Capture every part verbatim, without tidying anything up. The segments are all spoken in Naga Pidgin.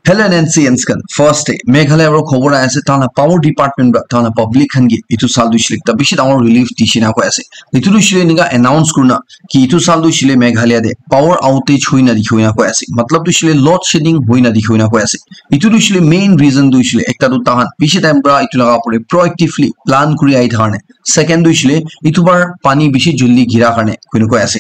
Hello N C N S khan, first day Meghalaya para khobor ahi ase, tahan la power department para tahan la public khan ke itu sal tu hoishe le ekta bishi dangor relief dishe na koi ase. Itu tu hoishe le enika announce kurina ki itu sal tu hoishe le Meghalaya te power outage hoina dikhi hoina koi ase. Matlab tu hoishe le load shedding hoina dikhi hoina koi ase. Itu tu hoishe le main reason tu hoishe le ekta tu tahan bishi time para itu laga opor te proactively plan kuri ahi thaka karne. Second tu hoishe le itu bar pani bishi juldi gira karne koina koi ase.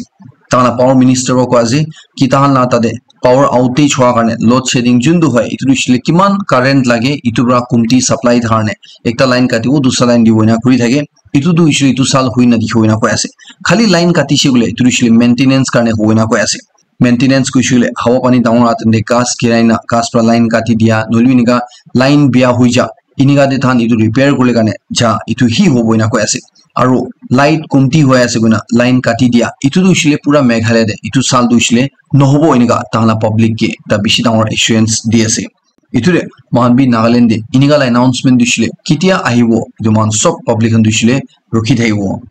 Tahan la power minister para koi ase ki tahan la tate power outage hua karne load shedding juntu hoi, itu tu hoishe le kiman current lage, itu para kumti supply thaka karne ekta line katibo, dusra line dibo ena kuri thake. Itu tu hoishe le itu sal hoina dikhi hoina koi ase. Khali line katishe koile itu tu hoishe le maintenance karne hoina koi ase. Maintenance koishe koile hawa pani dangor ahaten te ghas girai na ghas para line kati dia, nohoile bi enika line bia hoi ja, enika te tahan itu repair kuribole karne ja, itu hi hobo ena koi ase. Aru light kumti hoi ase koina line kati dia, itu tu hoishe le pura Meghalaya te itu sal tu hoishe le nohobo enika tahan la public ke ekta bishi dangor assurance di ase. Itu te moikhan bi Nagaland te enika la announcement tu hoishe le ketia ahibo, itu moikhan sob public khan tu hoishe le rukhi thakibo.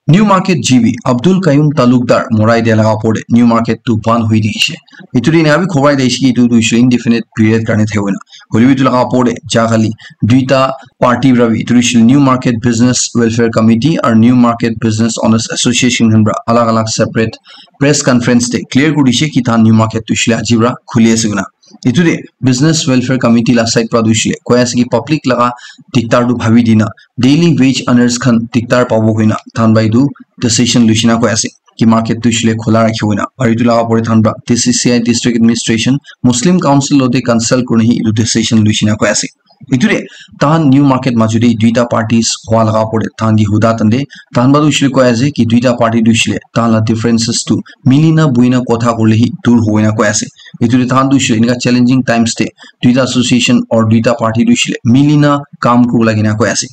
New Market G B, Abdul Qayyum Talukdar morai dia laga opor te New Market tu ban hoi dikhishe. Itu din abi khobai dikhishe ki itu tu hoishe le indefinite period karne thakibo na. Hoilebi itu laga opor te ja khali duita party para bi, itu hoishe le New Market Business Welfare Committee aru New Market Business Owners Association khan para alag alag separate press conference te clear kuri dishe ki tahan New Market tu hoishe le aji para khuli ase koina. Itu te Business Welfare Committee la side para tu hoishe le koi ase ki public laga diktar tu bhabi dina daily wage earners khan diktar pabo koina tahan para itu decision luishe na koi ase ki market tu hoishe le khula rakhibo koina. Aru itu laga opor te tahan para D C C I, District Administration, Muslim Council logote consult kurina hi itu decision luishe na koi ase. Itu te tahan New Market majo te duita parties hua laga opor te tahan ke huda tante tahan para tu hoishe le koi ase ki duita party tu hoishe le tahan la differences tu mili na buhi na kotha kurile hi dur hobo ena koi ase. Itu te tahan tu hoishe le enika challenging times te duita association or duita party tu hoishe le mili na kam kuribo lage na koi ase.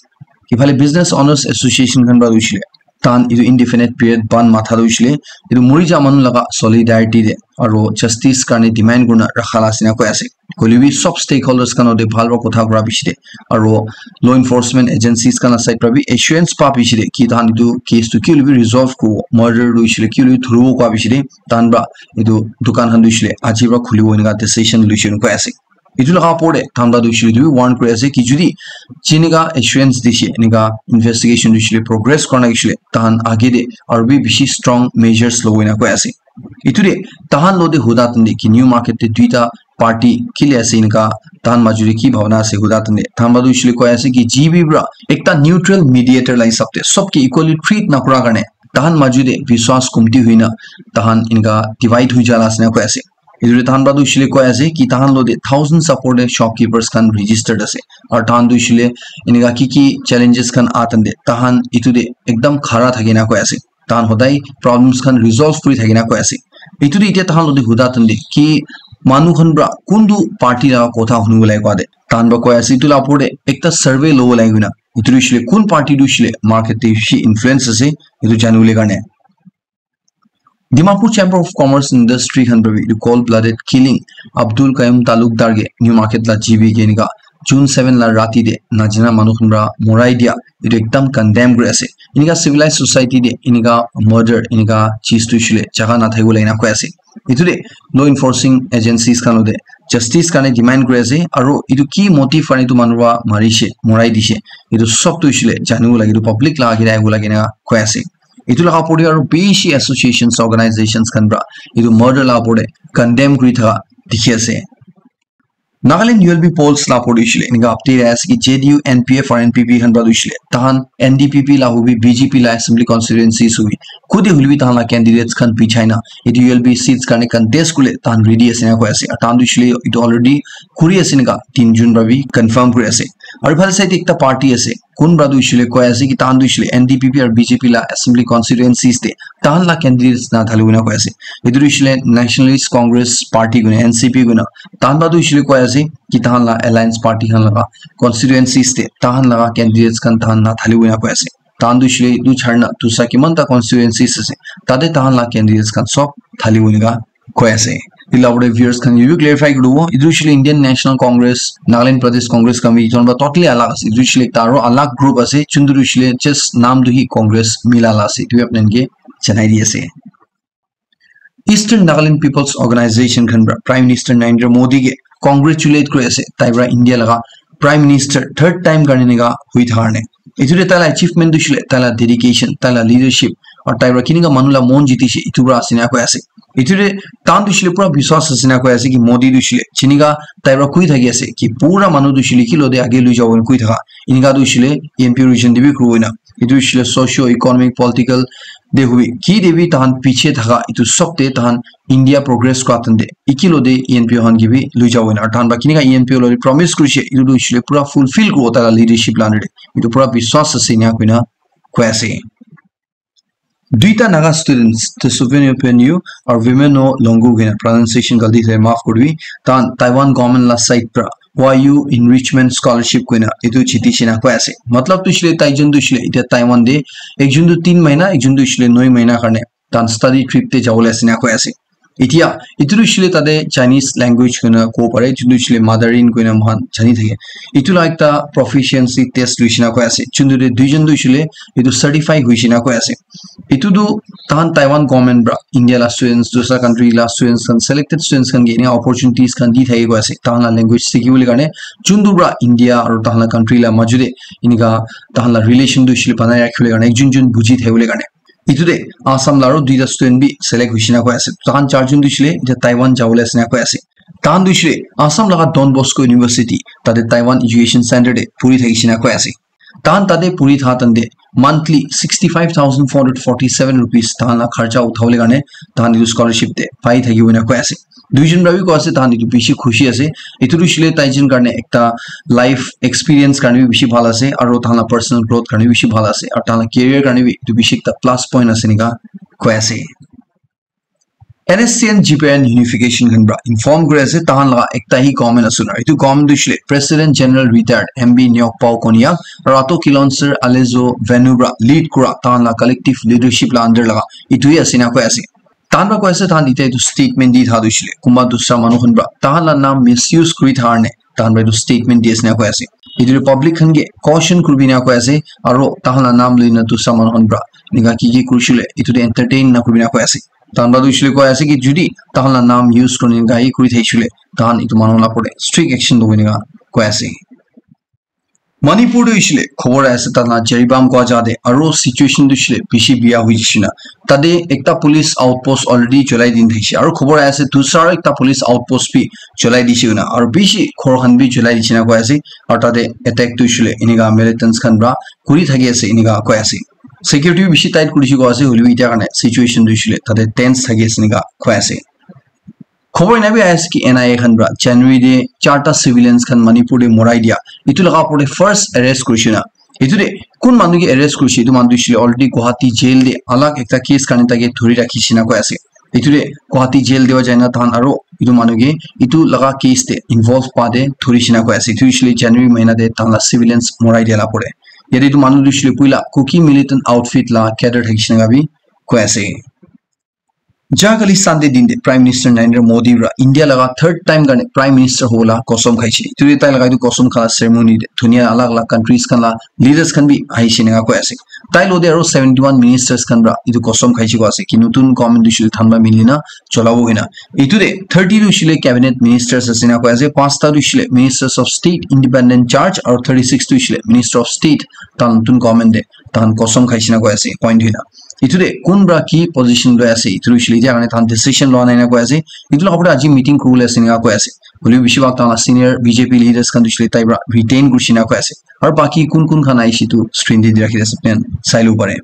Iphale Business Owners Association khan para tu hoishe le tahan itu indefinite period ban matha tu hoishe le itu muri ja manu laga solidarity te aru justice karne demand kurina rakha la ase na koi ase. Hoilebi sob stakeholders khan logote bhal para kotha kura piche te aru law enforcement agencies khan la side para bi assurance pa piche te ki tahan itu case tu ki hoilebi resolve kuribo, murder tu hoishe le ki hoilebi dhuribo koi piche te tahan para itu dukan khan tu hoishe le aji para khulibo enika decision luishe koi ase. Itu laga opor te tahan para tu hoishe le itu bi warn kuri ase ki jodi jinika assurance dishe enika investigation tu hoishe le progress kura na hoishe le tahan age te aru bi bishi strong measures lobo ena koi ase. Itu te tahan logote huda tante ki New Market te duita party kile ase enika tahan majo te ki bhabna ase huda tante tahan para tu hoishe le koi ase ki G B para ekta neutral mediator la hisab te sob ke equally treat na kura karne tahan majo te biswas kumti hoina tahan enika divide hoi ja la ase na koi ase. Itu te tahan para tu hoishe le koi ase ki tahan logote thousands upor te shopkeepers khan registered ase. Aru tahan tu hoishe le enika ki ki challenges khan aha tante tahan itu te ekdam khara thaki na koi ase. Tahan hodai problems khan resolve kuri thaki na koi ase. Itu te itya tahan logote huda tante ki manu khan para kuntu party laga kotha hunibo lage koi de tahan para koi ase. Itu la opor te ekta survey lobo lage koina. Itu hoishe le kun party tu hoishe le market te bishi influence ase itu janibole karne. Dimapur Chamber of Commerce and Industry khan para bi itu cold blooded killing Abdul Qayyum Talukdar ke New Market la G B ke enika June seven la rati te najana manu khan para morai dia itu ekdam condemn kuri ase. Enika civilized society te enika murder enika cheez tu hoishe le jaga na thakibo lage na koi ase. Itu te law enforcing agencies khan logote justice karne demand kuri ase aru itu ki motive karne itu manu para marishe, morai dishe, itu sob tu hoishe le janibo lage, itu public laga age te ahibo lage na koi ase. Itu laga opor te aru bishi associations, organizations khan para itu murder laga opor te condemn kuri thaka dikhi ase. Nagaland U L B polls la opor te hoishe le enika update ahi ase ki J D U, N P F aru N P P khan para tu hoishe le tahan N D P P la hobi, B J P la assembly constituencies hobi, khudi hoilebi tahan la candidates khan bichai na itu U L B seats karne contest kurile tahan ready ase na koi ase. Aru tahan tu hoishe le itu already kuri ase enika tin jun para bi confirm kuri ase. Aru ephale side te ekta party ase, kun para tu hoishe le koi ase ki tahan tu hoishe le N D P P aru B J P la assembly constituencies te tahan la candidates na thalibo na koi ase. Itu tu hoishe le Nationalist Congress Party koina, N C P koina, tahan para tu hoishe le koi ase ki tahan la alliance party khan laga constituencies te tahan laga candidates khan tahan na thalibo na koi ase. Tahan tu hoishe le itu chharna dusra kiman ta constituencies ase, tate tahan la candidates khan sob thalibo enika koi ase. Etu la opor te viewers khan ke bi clarify kuri dibo. Etu hoishe le Indian National Congress, Nagaland Pradesh Congress Committee, etu khan para totally alag ase. Etu hoishe le ekta aru alag group ase, juntu tu hoishe le just naam tu hi Congress mila la ase. Etu bi apni khan ke janai di ase. Eastern Nagaland People's Organization khan para Prime Minister Narendra Modi ke congratulate kuri ase tai para India laga Prime Minister third time karne enika hui thaka karne. Etu te tai la achievement tu hoishe le tai la dedication, tai la leadership, aru tai para kenika manu la mon jiti she, etu para ase ena koi ase. Etu te tahan tu hoishe le pura biswas ase ena koi ase ki Modi tu hoishe le, jenika tai para koi thaki ase ki pura manu tu hoishe le ki lo de age lui jabo koi thaka. Enika tu hoishe le E N P O region te bi kuribo ena. Etu hoishe le socio economic political de hobi ki de bi tahan piche thaka etu sob te tahan India progress kura tan de iki lo de E N P O khan ke bi lui jabo ena. Aru tahan para kenika E N P O lo de promise kurishe etu tu hoishe le pura fulfill kuribo tai la leadership la under de. Etu pura biswas ase ena koina koi ase. Duita Naga students, Tesophenyo Phenyo aru Vimeno Longu koina pronunciation galti thai maaf kuribi, tahan Taiwan government la side pra Y U enrichment scholarship koina etu jiti she ena koi ase. Matlab tu hoishe le taijon tu hoishe le etiya Taiwan te ekjon tu tin mahina, ekjon tu hoishe le noi mahina karne tahan study trip te jabo le ase ena koi ase. Etiya etu tu hoishe le tate Chinese language koina kobo pare, juntu hoishe le Mandarin koina moikhan jani thake. Etu la ekta proficiency test lui she ena koi ase. Juntu te duijon tu hoishe le etu certify hui she ena koi ase. Etu tu tahan Taiwan government pra India la students, dusra country la students khan, selected students khan ke ena opportunities khan di thaki koi ase. Tahan la language sikhi bole karne, juntu pra India aru tahan la country la maju te enika tahan la relation tu hoishe le banai rakhi bole karne, ekjon jun buji thaki bole karne. Etu te Assam la aru duita student bi select hoishe na koi ase. Tahan charjon tu hoishe le etiya Taiwan jabo le ase na koi ase. Tahan tu hoishe le Assam laga Don Bosco University, tate Taiwan Education Center te puri thakishe na koi ase. Tahan tate puri tha tante monthly sixty five thousand four hundred forty seven rupees tahan la kharcha uthabole karne tahan etu scholarship te pai thakibo ena koi ase. Duijon para bi koi ase, tahan etu bishi khushi ase. Etu tu hoishe le taijon karne ekta life experience karne bi bishi bhal ase, aro tahan la personal growth karne bi bishi bhal ase, aro tahan la career karne bi etu bishi ekta plus point ase enika koi ase. N S C N G P N unification khan pra inform kuri ase, tahan laga ekta hi government ase na, etu government tu hoishe le President General Retired M B Nyok Pao Konyak, aro Ato Kilonser Alezo Venu pra lead kura tahan la collective leadership la under laga etu hi ase na koi ase. Tahan pra koi ase, tahan etiya etu statement di tha tu hoishe le kunba dusra manu khan pra tahan la naam misuse kuri tha karne tahan pra etu statement di ase na koi ase. Etu tu public khan ke caution kuribi na koi ase, aro tahan la naam lui na dusra manu khan pra enika ki ki kurishe le etu tu entertain na kuribi na koi ase. Tahan pra tu hoishe le koi ase ki judi tahan la naam use kurina enika hi kuri thaishe le tahan etu manu la upor te strict action lobo enika koi ase. Manipur tu hoishe le khobor ahi ase, tahan la Jiribam koi jaga te aro situation tu hoishe le bishi biya hoi jaise na. Tate ekta police outpost already cholai din thaishe, aro khobor ahi ase dusra ekta police outpost bi cholai dishe koina, aro bishi ghor khan bi cholai dishe na koi ase, aro tate attack tu hoishe le enika militants khan pra kuri thaki ase enika koi ase. Security bi bishi tight kurishe koi ase, hoilebi etiya karne situation tu hoishe le tate tense thaki ase enika koi ase. Khobor ena bi ahi ase ki N I A khan pra January te charta civilians khan Manipur te morai dia, etu laga upor te first arrest kurishe na. Etu te kun manu ke arrest kurishe, etu manu tu hoishe le already Guwahati jail te alag ekta case karne tai ke dhuri rakhishe na koi ase. Etu te Guwahati jail te wa jaina tahan aro etu manu ke etu laga case te involve pa te dhurishe na koi ase. Etu hoishe le January mahina te tahan la civilians morai dia la upor te. Yate etu manu tu hoishe le puila Kuki militant outfit la cadre thakishe na bi koi ase. Jahakali Sunday din te Prime Minister Narendra Modi pra India laga third time karne Prime Minister hobo la kosom khaishe. Etu te tai laga etu kosom kha la ceremony te dunia alag alag countries khan la leaders khan bi ahishe enika koi ase. Tai lo te aro seventy one ministers khan pra etu kosom khaishe koi ase ki notun government tu hoishe le tahan pra mili na cholabo koina. Etu te thirty tu hoishe le cabinet ministers ase enika koi ase, panchta tu hoishe le ministers of state independent charge, aro thirty six tu hoishe le minister of state tahan notun government te tahan kosom khaishe enika koi ase, appoint hoina. Etu te kun pra ki position loi ase, etu hoishe le etiya karne tahan decision loa nai na koi ase. Etu laga upor te aji meeting kuribole ase enika koi ase. Hoilebi bishi bhag tahan la senior B J P leaders khan tu hoishe le tai pra retain kurishe enika koi ase. Aro baki kun kun khan ahishe etu screen te di rakhi ase, apni khan sai lobo pare.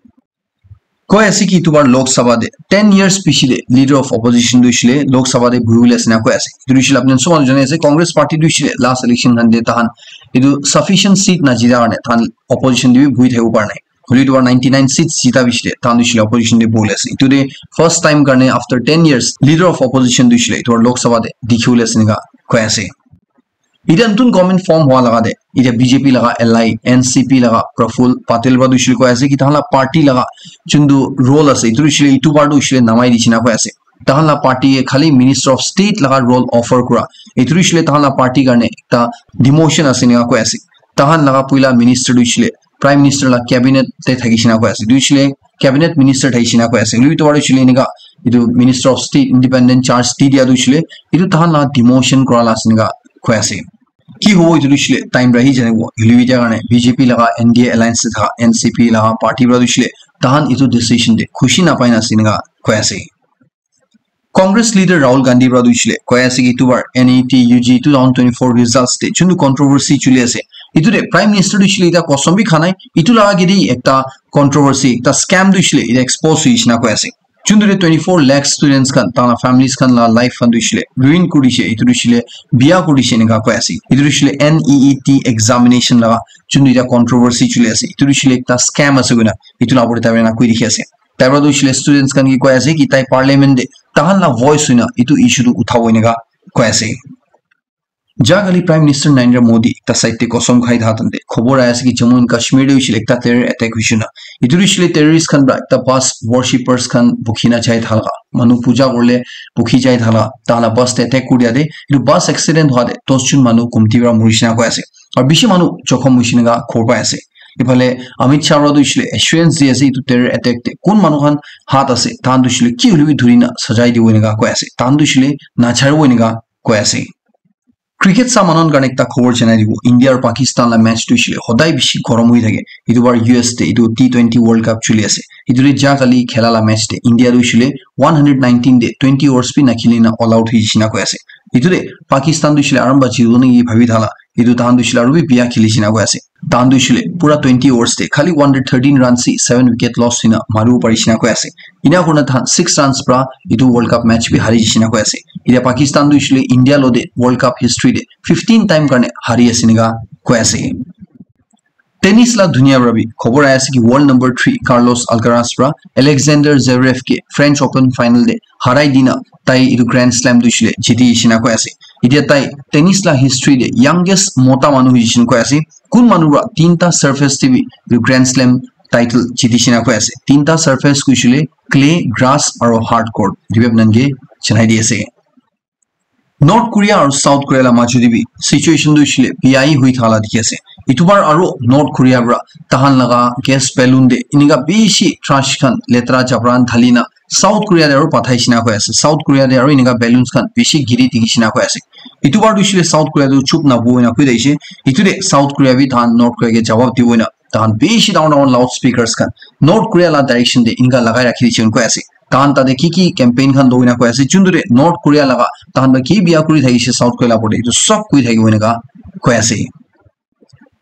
Koi ase ki etu bar Lok Sabha te ten years piche te leader of opposition tu hoishe le Lok Sabha te buhi bole ase enika koi ase. Etu tu hoishe le apni khan sob manu jane ase, Congress party tu hoishe le last election khan te tahan etu sufficient seat na jita karne tahan opposition te bi buhi thakibo para nai. Hoilebi etu bar ninety nine seats jita piche te tahan tu hoishe le opposition te buhi bole ase. Etu te first time karne after ten years leader of opposition tu hoishe le etu bar Lok Sabha te dikhi bole ase enika koi ase. Etiya notun government form hua laga te, etiya B J P laga ally, N C P laga Praful Patel pra tu hoishe le koi ase ki tahan la party laga juntu role ase, etu tu hoishe le etu bar tu hoishe le namai dishe enika koi ase. Tahan la party ye khali Minister of State laga role offer kura. Etu tu hoishe le tahan la party karne ekta demotion ase enika koi ase. Tahan laga puila minister tu hoishe le Prime Minister la cabinet te thakishe enika koi ase. Etu hoishe le cabinet minister thakishe enika koi ase. Hoilebi etu bar tu hoishe le enika etu Minister of State independent charge di dia tu hoishe le etu tahan la demotion kura la ase enika koi ase. Ki hobo etu tu hoishe le time para hi janibo. Hoilebi etia karne B J P laga N D A alliance te thaka N C P laga party para tu hoishe le tahan etu decision te khushi napai na ase enika koi ase. Congress leader Rahul Gandhi para tu hoishe le koi ase ki etu bar N E T U G two thousand twenty-four results te juntu controversy chuli ase. Etu te Prime Minister tu hoishe le etia kosam bi kha nai. Etu laga agedi ekta controversy, ekta scam tu hoishe le etia expose hoishe na koi ase. Juntu te twenty-four lakh students khan, tala families khan la life khan tu hoishe le ruin kuri dishe, etu tu hoishe le biya kuri dishe enika koi ase. Etu tu hoishe le N E E T examination laga juntu etia controversy chuli ase. Etu tu hoishe le ekta scam ase koina, etu la opor te tai para enika koi dikhi ase. Tai para tu hoishe le students khan ke koi ase ki tai parliament te tahan la voice hoina etu issue tu uthabo enika koi ase. Ja kali Prime Minister Narendra Modi ekta side te kosam khai tha tante khobor ahi ase ki Jammu and Kashmir te hoishe le ekta terror attack hoishe na. Etu tu hoishe le terrorist khan para ekta bus worshippers khan bukhi na jai tha laga, manu puja kurle bukhi jai tha laga, tahan la bus te attack kuri dia te, etu bus accident hwa te dos jon manu kumti para muri dishe na koi ase. Aru bishi manu jokhom hoishe enika khobor pai ase. Ephale Amit Shah para tu hoishe le assurance di ase etu terror attack te kun manu khan hath ase, tahan tu hoishe le ki hoilebi dhuri na sajai dibo enika koi ase. Tahan tu hoishe le nacharibo enika koi ase. Cricket sa manu khan karne ekta khobor janai dibo. India aru Pakistan la match tu hoishe le hodai bishi gorom hoi thake. Etu bar U S te etu T twenty World Cup chuli ase. Etu te ja kali khela la match te India tu hoishe le one hundred nineteen te twenty overs bi nakheli na all out hoi jai ase enika koi ase. Etu te Pakistan tu hoishe le aram ba jibo naki bhabi tha la. Etu tahan tu hoishe le aru bi biya kheli dishe enika koi ase. Tahan tu hoishe le pura twenty overs te khali one hundred thirteen runs se seven wicket loss hoina maribo pari dishe enika koi ase. Enika kurina tahan six runs para etu World Cup match bi hari dishe enika koi ase. Etia Pakistan tu hoishe le India lo te World Cup history te fifteen time karne hari ase enika koi ase. Tennis la dunia para bi khobor ahi ase ki world number three Carlos Alcaraz para Alexander Zverev ke French Open final te harai dina tai etu Grand Slam tu hoishe le jiti dishe enika koi ase. Etia tai tennis la history te youngest mota manu hoi jai ase enika koi ase. Kun manu para tinta surface te bi etu Grand Slam title jiti dishe enika koi ase. Tinta surface hoishe le clay, grass aru hard court. Etu bi apni khan ke janai di ase. North Korea aru South Korea la majo te bi situation tu hoishe le biya hi hoi tha la dikhi ase. Etu bar aru North Korea para tahan laga gas balloon te enika bishi trash khan, letra jabra khan dhali na South Korea te aru pathai dishe enika koi ase. South Korea te aru enika balloons khan bishi giri dikhi dishe enika koi ase. Etu bar tu hoishe le South Korea tu chup nabobo enika koi thakishe. Etu te South Korea bi tahan North Korea ke jawab dibo enika tahan bishi dangor dangor loudspeakers khan North Korea la direction te enika lagai rakhi dishe enika koi ase. Tahan tate ki ki campaign khan loi na koi ase, juntu te North Korea laga tahan para ki biya kuri thakishe South Korea la opor te, etu sob koi thakibo enika koi ase.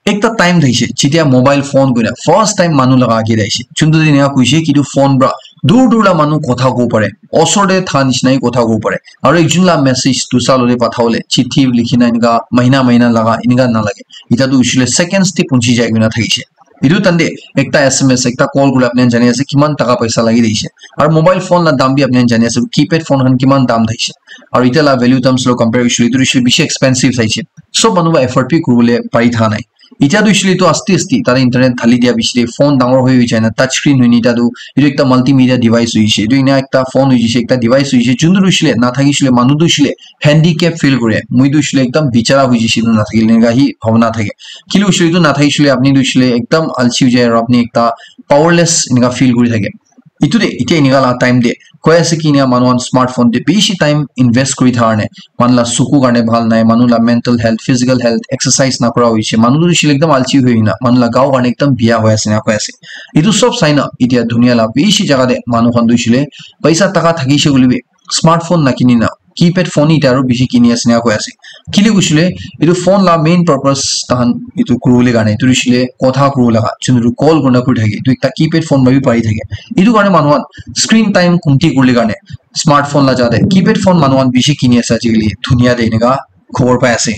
Ekta time thakishe, jetia mobile phone koina first time manu laga age te ahishe, juntu te enika koishe ki etu phone para dur dur la manu kotha kobo pare, osor te thaka nishina hi kotha kobo pare, aru ekjun la message dusra loi te pathabole chithi likhi na enika mahina mahina laga enika nalage, etia tu hoishe le seconds te punchi jai koina thakishe. Etu time te ekta S M S, ekta call kuri le apni khan jani ase kiman taka paisa lagi thakishe. Aru mobile phone la dam bi apni khan jani ase, keypad phone khan kiman dam thakishe. Aru etia la value terms lo compare kurishe le etu hoishe le bishi expensive thakishe. Sob manu para afford bi kuribole pari thaka nai. Etia tu hoishe le etu aste aste tate internet dhali dia piche te phone dangor hoi hoi jai na touch screen hoi ni etia tu etu ekta multimedia device hoishe. Etu ena ekta phone hoishe, ekta device hoishe. Juntu tu hoishe le na thakishe le manu tu hoishe le handicap feel kure. Moi tu hoishe le ekdam bichara hoi jaishe etu na thakile enika hi bhabna thake. Kile hoishe le etu na thakishe le apni tu hoishe le ekdam alsi hoi jai aru apni ekta powerless enika feel kuri thake. Etu te etia enika la time te koi ase ki enika manu khan smartphone te bishi time invest kuri thaka karne manu la suku karne bhal nai, manu la mental health, physical health, exercise na kura hoishe, manu tu hoishe le ekdam alsi hoi kena manu la gao karne ekdam biya hoi ase enika koi ase. Etu sob sai na etia dunia la bishi jaga te manu khan tu hoishe le paisa taka thakishe koile bi smartphone na kini na keypad phone etia aru bishi kini ase enika koi ase. Kile koishe le etu phone la main purpose tahan etu kuribole karne etu hoishe le kotha kuribo laga juntu call kurina kuri thake, etu ekta keypad phone para bi pari thake. Etu karne manu khan screen time kumti kuribole karne smartphone la jaga te keypad phone manu khan bishi kini ase ajikali dunia te enika khobor pai ase.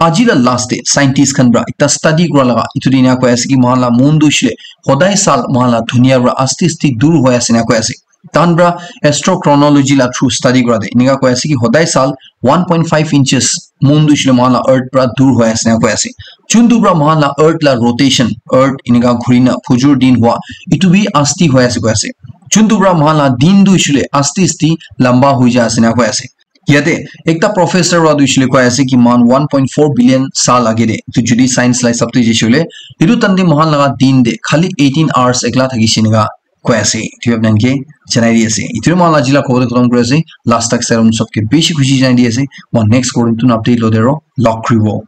Aji la last te scientist khan para ekta study kura laga etu te enika koi ase ki moikhan la moon tu hoishe le hodai sal moikhan la dunia para aste aste dur hoi ase enika koi ase. Tahan para astrochronology la through study kura te enika koi ase ki hodai sal one point five inches moon tu hoishe le moikhan la earth para dur hoi ase enika koi ase. Juntu para moikhan la earth la rotation, earth enika ghuri na phujur din hua, etu bi aste hoi ase koi ase. Juntu para moikhan la din tu hoishe le aste aste lamba hoi jai ase enika koi ase. Yate ekta professor para tu hoishe le koi ase ki moikhan one point four billion saal age te, etu jodi science la hisab te jaishe koile, etu time te moikhan laga din te khali eighteen hours ekla thakishe enika koi ase. Etu apni khan ke janai di ase. Etu moi la jila khobor khatam kuri ase. Last tak sarum sob ke bishi khushi janai di ase. Moi next khobor tu update lo de ro log kuri bo.